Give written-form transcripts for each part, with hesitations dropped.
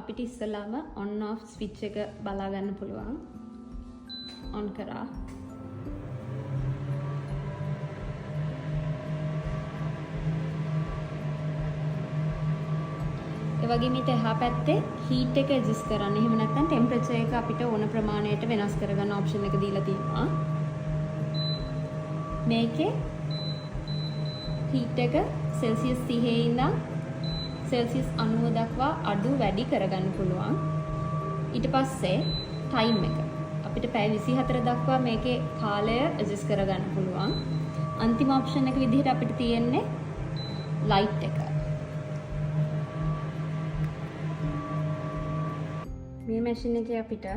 අපිට ඉස්සලාම on off switch එක බලා ගන්න පුළුවන්. ඔන් කරා. ඒ වගේම ඊට එහා පැත්තේ හීට් එක ඇඩ්ජස්ට් කරන්න. එහෙම නැත්නම් ටෙම්පරේචර් එක අපිට ඕන ප්‍රමාණයට වෙනස් කරගන්න ඔප්ෂන් එක දීලා තියෙනවා. මේකේ හීට් එක සෙල්සියස් 30 ඉඳන් සෙල්සියස් 90 දක්වා අඩු වැඩි කරගන්න පුළුවන්. ඊට පස්සේ ටයිම් එක අපිට පැය 24 දක්වා මේකේ කාලය ඇඩ්ජස්ට් කරගන්න පුළුවන්. අන්තිම ඔප්ෂන් එක විදිහට අපිට තියෙන්නේ ලයිට් එක. මේ මැෂින් එකේ අපිට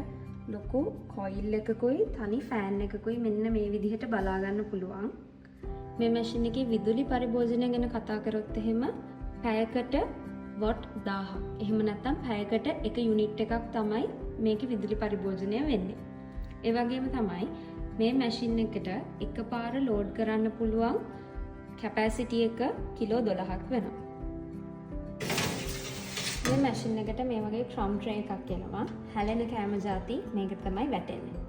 ලොකු කොයිල් එකකුයි තනි ෆෑන් එකකුයි මෙන්න මේ විදිහට බලා ගන්න පුළුවන්. මේ මැෂින් එකේ විදුලි පරිභෝජනය ගැන කතා කරොත් එහෙම පැයකට what 1000ක්. එහෙම නැත්නම් පැයකට එක යුනිට් එකක් තමයි මේකේ විදුලි පරිභෝජනය වෙන්නේ. ඒ වගේම තමයි මේ මැෂින් එකට එකපාර ලෝඩ් කරන්න පුළුවන් කැපැසිටි එක කිලෝ 12ක් වෙනවා. මේ මැෂින් එකට මේ වගේ ක්‍රම් ට්‍රේ එකක් එනවා. හැලෙන කෑම ජාති මේකට තමයි වැටෙන්නේ.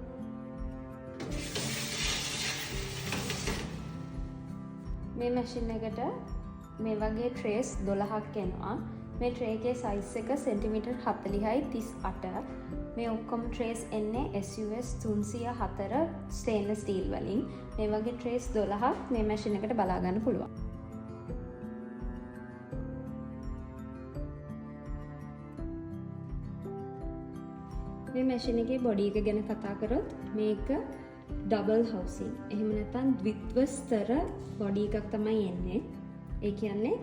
මේ මැෂින් එකට මේ වගේ ට්‍රේස් 12ක් එනවා. මේ ට්‍රේ එකේ සයිස් එක සෙන්ටිමීටර් 40යි 38. මේ ඔක්කොම ට්‍රේස් එන්නේ SUS 304 stainless steel වලින්. මේ වගේ ට්‍රේස් 12ක් මේ මැෂින් එකට බලා ගන්න පුළුවන්. මේ මැෂින් එකේ බොඩි එක ගැන කතා කරොත් මේක ඩබල් හවුසින්. එහෙම නැත්නම් ද්විත්ව ස්තර බොඩි එකක් තමයි එන්නේ. ඒ කියන්නේ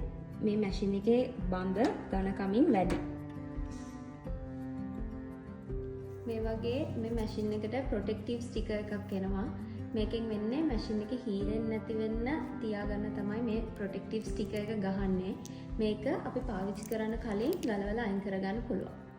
මේ මැෂින් එකේ බඳ ඝනකමින් වැඩි. මේ වගේ මේ මැෂින් එකට ප්‍රොටෙක්ටිව් ස්ටිකර් එකක් එනවා. මේකෙන් වෙන්නේ මැෂින් එක හීරෙන්නේ නැති වෙන්න තියාගන්න තමයි මේ ප්‍රොටෙක්ටිව් ස්ටිකර් එක ගහන්නේ. මේක අපි පාවිච්චි කරන්න කලින් ගලවලා අයින් කරගන්න පුළුවන්.